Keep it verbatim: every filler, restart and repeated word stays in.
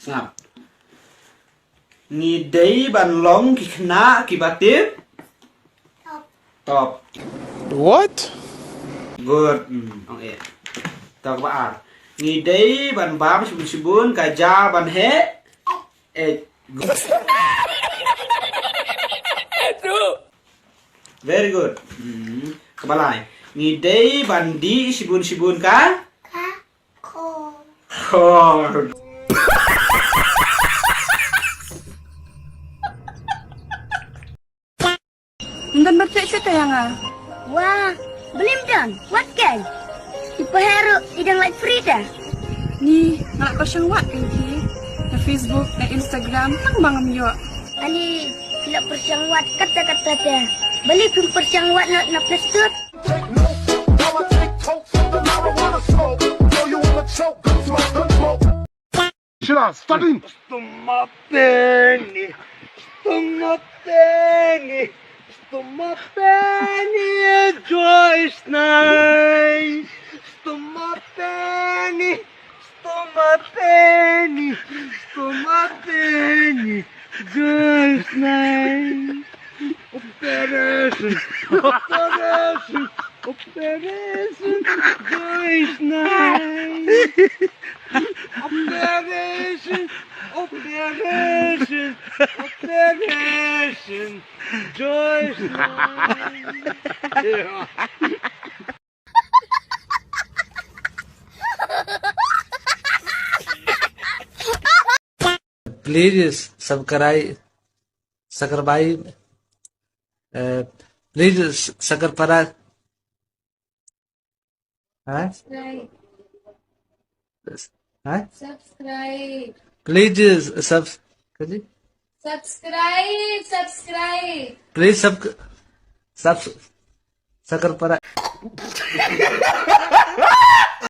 Ngap. Ngi dei ban long ki khynnah kiba tip top. What? Good. Hmm, ong eh. To kaba ar. Ngi dei ban bam shibun shibun ka ja ban heh. Eh. Good. Very good. Hmm. Kaba lai. Ngi dei ban dih shibun shibun ka? Ka khor. Khor. Ym don ba treh shuh te ïa nga. Wah, balei ym don? Wat keiñ. I Pahero i dang lait free te. Ni, nga la pyrshang wad keiñ ki. Na Facebook, na Instagram, tang ba ngam ïoh. Ani, ki la pyrshang wad katta katta te. Balei phim pyrshang wad na, na Play Store? Shila, starting. Stumapeni, stumapeni, stumapeni, Joyce Nai. Stumapeni, stumapeni, stumapeni, Joyce Nai. Operation, operation, operation, Joyce Nai. Operation, operation, operation, Joyce Nai. Please subscribe, subscribe, uh, please subscribe. Huh? Subscribe. Huh? Subscribe. Please subs-, subscribe, subscribe. Please sub-, subs-, subscribe.